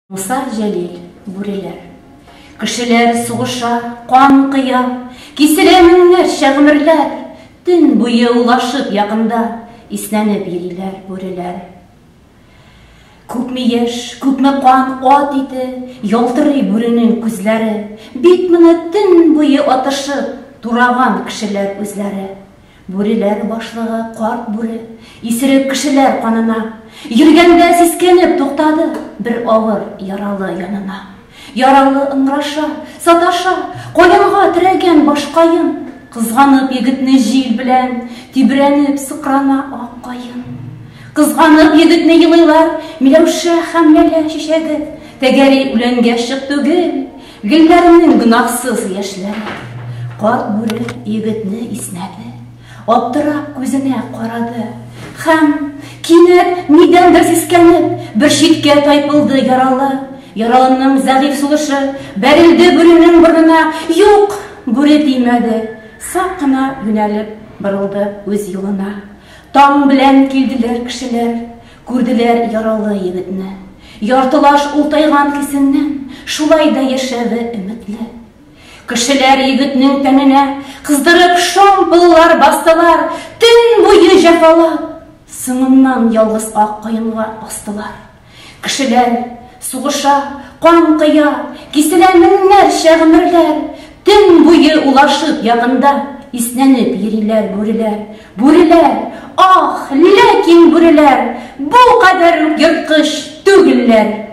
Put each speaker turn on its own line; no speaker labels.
Муса Җәлил, бүреләр. Кешеләр сугыша, кан коя, Киселә меңнәрчә гомерләр. Төн буе улашып якында Иснәнеп йөриләр бүреләр. Күпме яшь, күпме кан, ат ите, Ялтырый бүренең күзләре. Бит моны төн буе атышып, Тураган кешеләр үзләре. Бүреләр башлыгы карт бүре, Исерек кешеләр канына. Йөргәндә сискәнеп туктады Бер авыр яралы янына. Яралы ыңгыраша, саташа, Каенга терәгән башкаен. Кызганып егетне җил белән Тибрәнеп сыкрана ак каен. Кызганып егетне елыйлар Миләүшә һәм ләлә чәчәге. Тәгәри үләнгә чык түгел, Гөлләрнең гөнаһсыз яшьләре. Карт бүре егетне иснәде, Аптырап күзенә карады. Һәм, кинәт, нидәндер сискәнеп, Бер читкә тайпылды яралы. Яралының зәгыйфь сулышы Бәрелде бүренең борынына. Юк, бүре тимәде, сак кына юнәлеп Борылды үз юлына. Таң белән килделәр кешеләр, Күрделәр яралы егетне. Яртылаш ул тайган хисеннән, Шулай да яшәве өметле. Кешеләр егетнең тәненә Кыздырып шомполлар бастылар, Төн буе җәфалап, Соңыннан ялгыз ак каенга астылар. Кешеләр сугыша, кан коя, Киселә меңнәрчә гомерләр. Төн буе улашып якында Иснәнеп йөриләр бүреләр. Бүреләр, ах, ләкин бүреләр Бу кадәр үк ерткыч түгелләр.